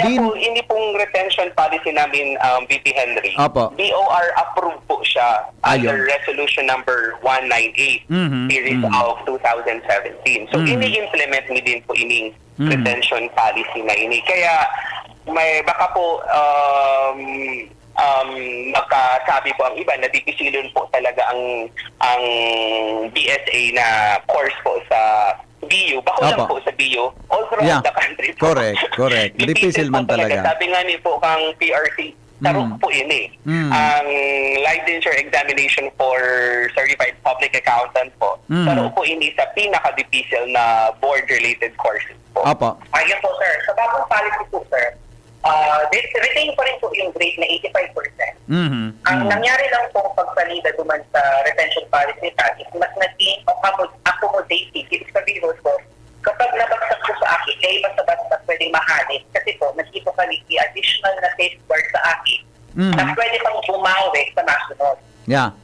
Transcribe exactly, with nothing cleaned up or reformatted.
Kaya Din- po, hindi pong retention policy namin, um, V P Henry. Opo. D O R approved po siya under Ayun. Resolution Number one nine eight, Mhm, series mhm. of two thousand seventeen. So, Mhm. ini-implement mi din po ining Mhm. retention policy na ini. Kaya, may baka po, um, um, makasabi po ang iba na dipisilon po talaga ang, ang B S A na course po sa B U. Bako lang Opo. po sa B U. All throughout Yeah. the country po. Correct, correct. Dipisil man po talaga. Sabi nga ni po kang P R C, saro Mm. po ini. Mm. Ang licensure examination for certified public accountant po, Mm. saro po ini sa pinaka-dipisil na board-related courses po. Opo. Ayun po, sir. Sa bagong policy po, sir, ah, this, retain pa rin po yung grade na eighty-five percent. Mhm, Ang mhm. nangyari lang pong pagsalida duman sa retention policy sa akin, mas naging accommo- accommodative. Ibig sabihin po, kapag nabagsak po sa akin, kaya basta-basta pwedeng mahalit. Kasi po, naging po kami additional na safeguard sa akin Mhm. na pwede pang bumawi sa nasunod. Yeah.